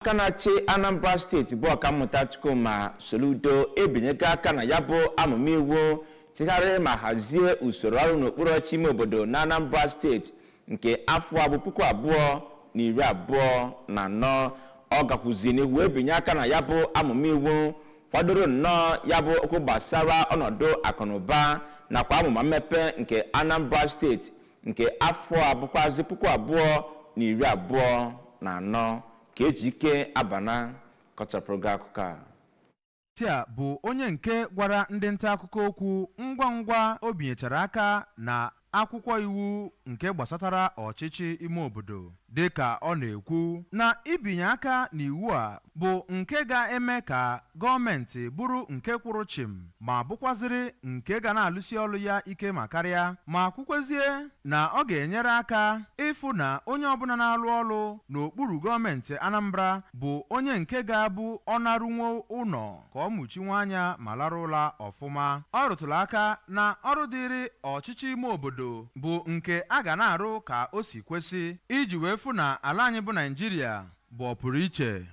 Aka na-achị Anambra Steeti bụ Ọkammụta Chukwuma Soludo ebinyego aka na ya bụ amụma iwu chịgharịrị ma hazie usoro ọrụ n'okpuru ọchịchị ime obodo na Anambra Steeti nke afọ a bụ 2024. Ọ gakwuzi n'ihu wee binye aka na ya bụ amụma iwu kwadoro nnọọ ya bụ okwu gbasara ọnọdụ akụnụba nakwa amụma mmepe nke Anambra Steeti nke afọ a bụkwazi 2024. Ka Ejike Abana kọchapụrụ gị akụkọ a. A bụ onye nke gwara ndị nta akụkọ okwu ngwa ngwa o binyechara aka na akwụkwọ iwu nke gbasatara ọchịchị ime obodo, dịka ọ na-ekwu na ibinye aka n'iwu a bụ nke ga-eme ka gọọmenti bụrụ nke kwụrụ chịm ma bụkwazịrị nke ga na-alụsi ọlụ ya ike ma karịa, ma kwukwezie na ọ ga-enyere aka ịfụ na onye ọbụla na-alụ ọlụ n'okpuru gọọmenti Anambra bụ onye nke ga-abụ ọ narụnwo ụlọ ka ọ mụchinwe anya ma lara ụla ọfụma. Ọ rụtụrụ aka na ọrụ dịịrị ọchịchị ime obodo bụ nke a ga na-arụ ka o si kwesị iji wee fụ na ala anyị bụ Naijiria bụ ọpụrụ iche.